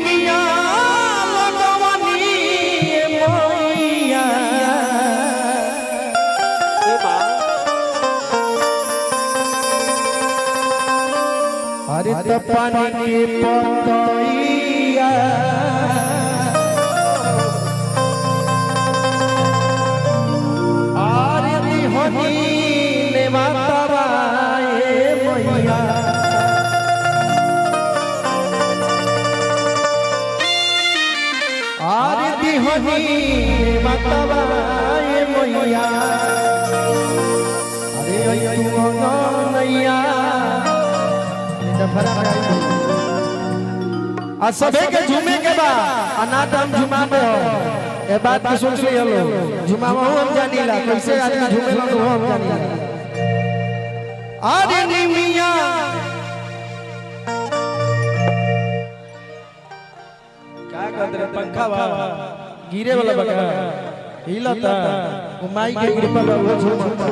निमिया लगवनी मैया। अरे त पानी के पतैया अरे दिहनी ने माता ए मैया। अरे दिहनी ने माता ए मैया। अरे ऐ तू नैया आ सभे के झूमे के बा आ ना तो हम झुमा दे हो। ए बात के सुन ले लो, झुमावहु हम जानीला कैसे आदमी झूमे लो हम जानीला। अरे निमिया का कहत रे पंखा बा गिरे वाला बका हिलता वो माई के कृपा बा वो झूमता।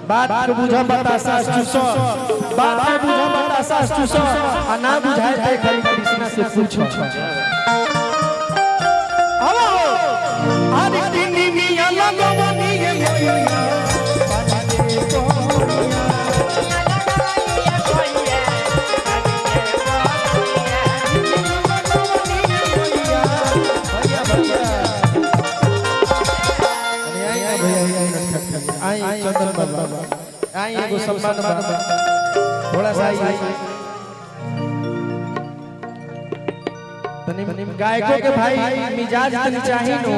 बात के बुझा बतासा चूसो, बात के बुझा बतासा चूसो आ ना बुझाए त खाली कृष्णा से पूछो। आवो अरे निमिया लगवनी ये मैया पानी के पतैया। भैया भैया अरे आई ना भैया, आई आई चंदन बाबा आई, एगो सम्मान बा थोड़ा सा आई। तनी गायकों के भाई मिजाज तनी चाही नो।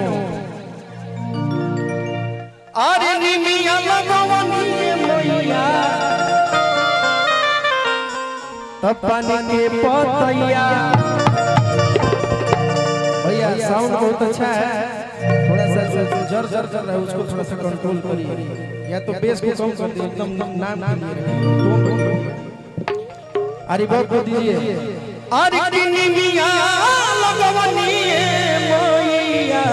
अरे निमिया लगवनी मैया तब पानी के पतैया। भैया साउंड बहुत अच्छा है, थोड़ा सा जर जर कर रहा है उसको थोड़ा सा कंट्रोल करिए या तो बेस को कम कर दीजिए, एकदम नाम के लिए टोन। अरे बहुत को दीजिए। अरे निमिया लगवनी मैया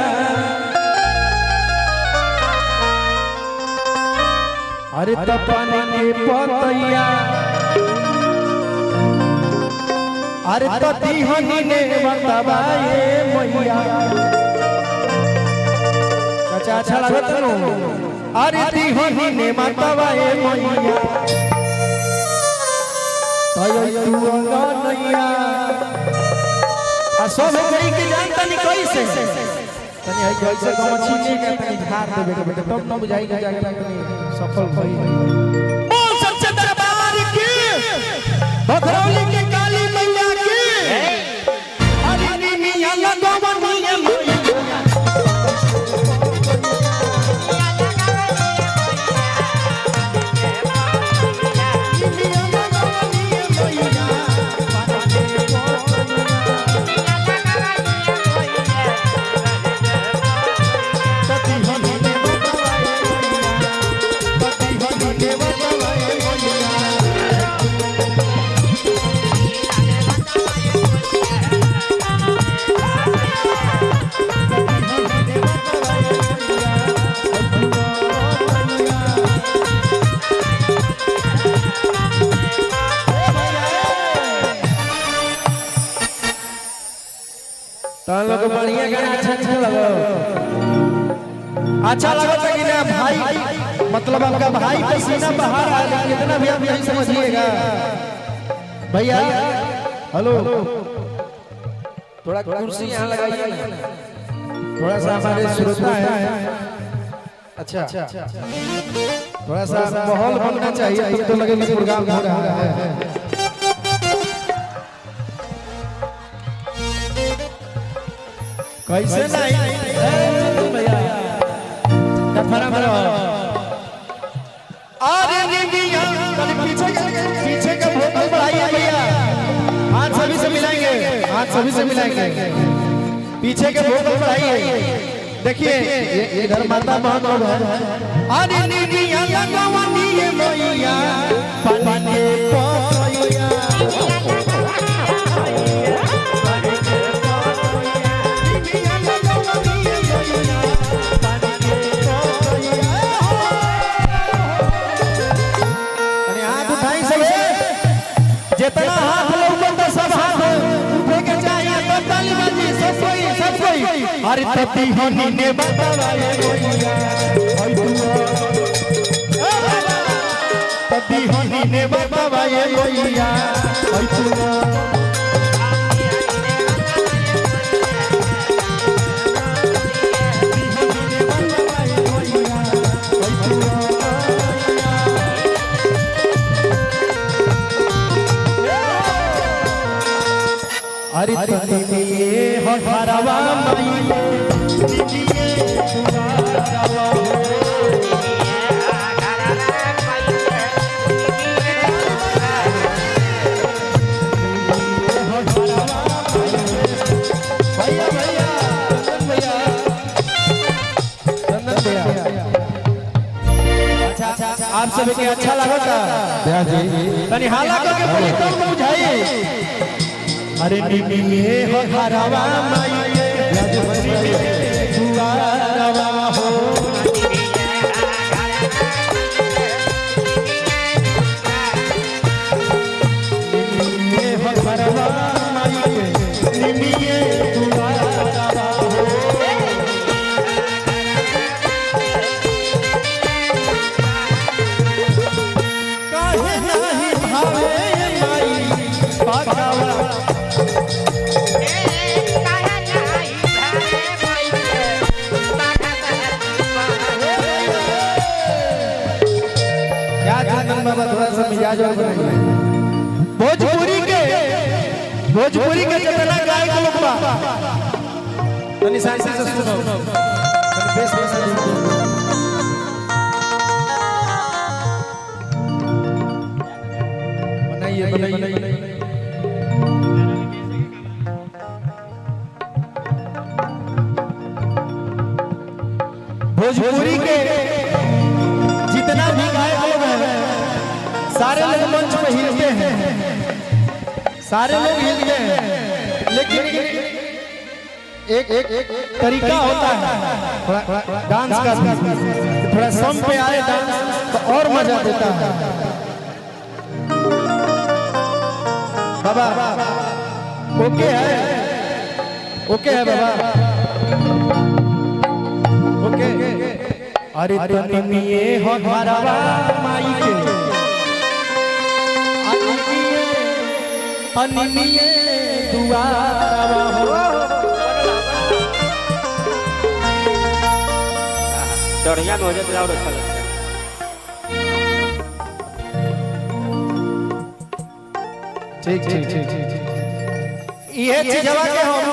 अरे तब पानी के पतैया अरे तती हनी ने बतावाए मैया। चाचा अच्छा लागत नो। अरे तिहनी ने बतावाए मैया तय तू नैया आ सब कोई के जानता नहीं कैसे तनी है कैसे गमछी के तनी झाड़ देबे के बेटा तब न बुझाई के जाके तनी सफल भई। बोल सच्चे दरबार की बखरौली के काली मैया की। अरे निमिया लगवनी मैया निमिया लगवनी मैया पानी के पतैया। पति हनी ने बताए मैया, पति हनी ने बताए मैया। लोग बढ़िया गाना अच्छा अच्छा लगो, अच्छा लगो कि ना भाई, मतलब आपका भाई पसीना बहा रहा है लेकिन इतना भी आप नहीं समझिएगा भैया। हेलो थोड़ा कुर्सी यहाँ लगाइए ना, थोड़ा सा हमारे श्रोता है। अच्छा थोड़ा सा माहौल बनना चाहिए तब तो लगेगा प्रोग्राम हो रहा है। कैसे नहीं भैया अरे निमिया पीछे पीछे का वोकल बढ़ाइए भैया, हाथ सभी से मिलाएंगे, हाथ सभी से मिलाएंगे, पीछे के वोकल बढ़ाइए। देखिए इधर माता बहन लोग हैं। अरे निमिया लगवनी मैया पानी के पतैया निमिया लगवनी मैया पानी के पतैया। अरे हाथ उठाई सब, जितना हाथ लौकत सब हाथ उठे के चाहिए तब ताली। अरे तती होनी ने बतावा ए मैया ओइ तू तती होनी ने बतावा ए मैया ओइ तू अरे तती हो हरवा माई निये दुआरवा भैया भैया चंदन भैया चंदन भैया अच्छा आप सब के अच्छा लगता जी तनी हाला करके बोली तब न बुझाई अरे निमिये हो हरवा माई दुआरवा हो निमिये हो हरवा माई निमिये दुआरवा हो काहे नाही भावे माई पाखावा क्या चंदन बाबा थोड़ा सा मिजाज और बनाइए। भोजपुरी के जितना गायक लोग बा तनी शांति से सुनो तनी बेस बेस से सुनो। बनाइए बनाइए भोजपुरी के जितना भी गायक लोग हैं सारे लोग मंच पे हिलते हैं सारे लोग हिलते हैं लेकिन एक एक तरीका होता है थोड़ा डांस का भी। थोड़ा सम पे आए डांस तो और मजा देता है। बाबा ओके है बाबा ओके। अरे तनिए हो घरवा माई के अनिए अनिए दुआरवा हो दढ़िया में हो जाए तो और अच्छा लगता है। ठीक ठीक ठीक ठीक इहे चीजवा के हम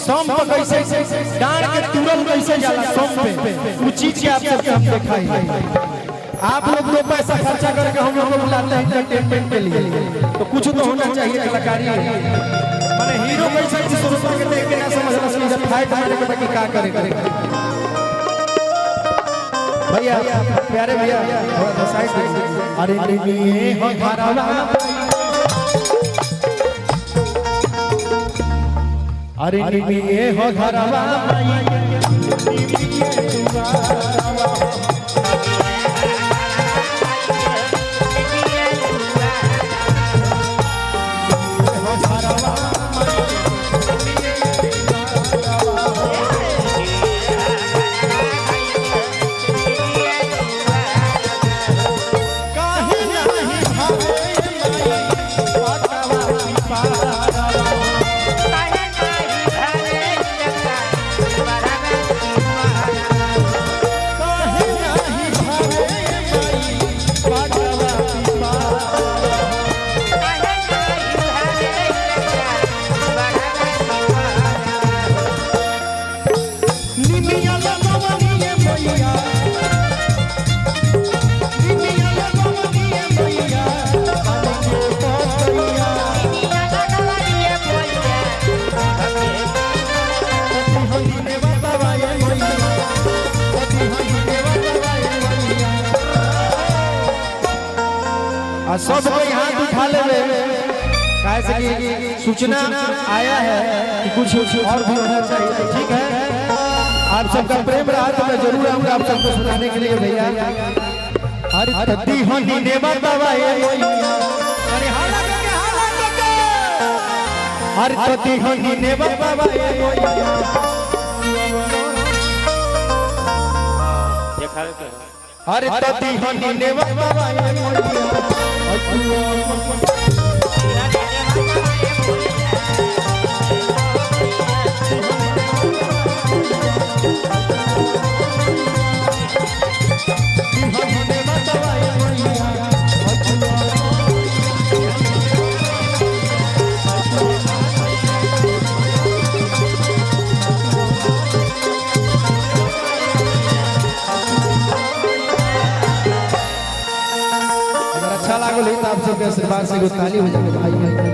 सम पर कैसे डांड के तुरंत कैसे जाला सम पे उ चीज के आप सबके हम दिखाई। आप लोग दो पैसा खर्चा करके हम लोग को बुलाते हैं एंटरटेनमेंट के लिए तो कुछ तो होना चाहिए कलाकारी। माने हीरो कैसे श्रोता के देख के ना समझला कि जब फाइट मारे के बाकी का करे। भैया प्यारे भैया थोड़ा साइड। अरे निये हो घरवा अरे निये हो घरवा निये दुआरवा हो घरवा काहे नाही भावे माई पाटावा पिपारवा काहे नाही भावे माई पाटावा पिपारवा निमिया लगवनिए मैया निमिया लगवनिए मैया पानी के पतैया पति हंदी ने बतावा ए मैया पति हंदी ने बतावा ए मैया। आ सब कोई हाथ उठा लेवे काहे से कि सूचना आया है कि कुछ और भी होना चाहिए तो ठीक है। आप सबका प्रेम रहा तो मैं जरूर आऊंगा आप सबको सुनाने के लिए भैया। अरे तती होनी ने बतावा ए मैया अरे हाला करके हाला करके अरे तती होनी ने बतावा ए मैया। देखावे के हो। अरे तती हनी ने बाबा ए मोरिया अगर अच्छा लागल हो तो आप सबके आशीर्वाद से एगो ताली हो जाए भाई।